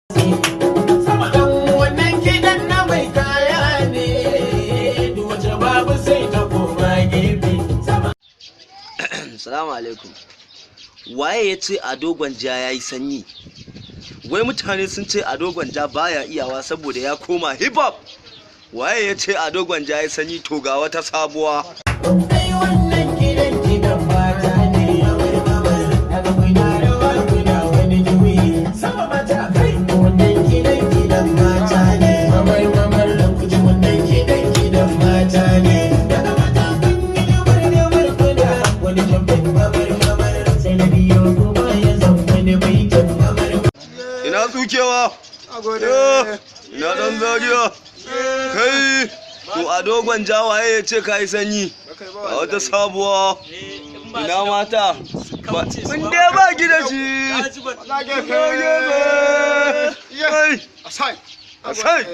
Dan wannan gidan na mai kaya ne, duk wace babu sai ta koma gefe. Sama. Salamu alaikum. Waye ya ce Ado Gwanja ya yi sanyi? Wai mutane sun ce Ado Gwanja baya iyawa saboda ya koma hip hop. Waye ya ce Ado Gwanja ya yi sanyi? To ga wata sabuwa. Ai wannan gidan gidan mata ne. Daga kuna rawa kuna wani juyi. Sama mata kai. Wannan gidan gidan mata ne. Mamar mamar da kuji wannan gidan gidan mata ne. Daga mata kun yi dumar dumar kuna wani jumping mamar mamar. Sai na biyo kuma ya zama wani baitin mamar. Ina tsukewa? Ina dan Zariya? Kai! To Ado Gwanja, waye ya ce ka yi sanyi? Ga wata sabuwa. Ina mata? In dai ba gida shi. Kai! Asai. Asai!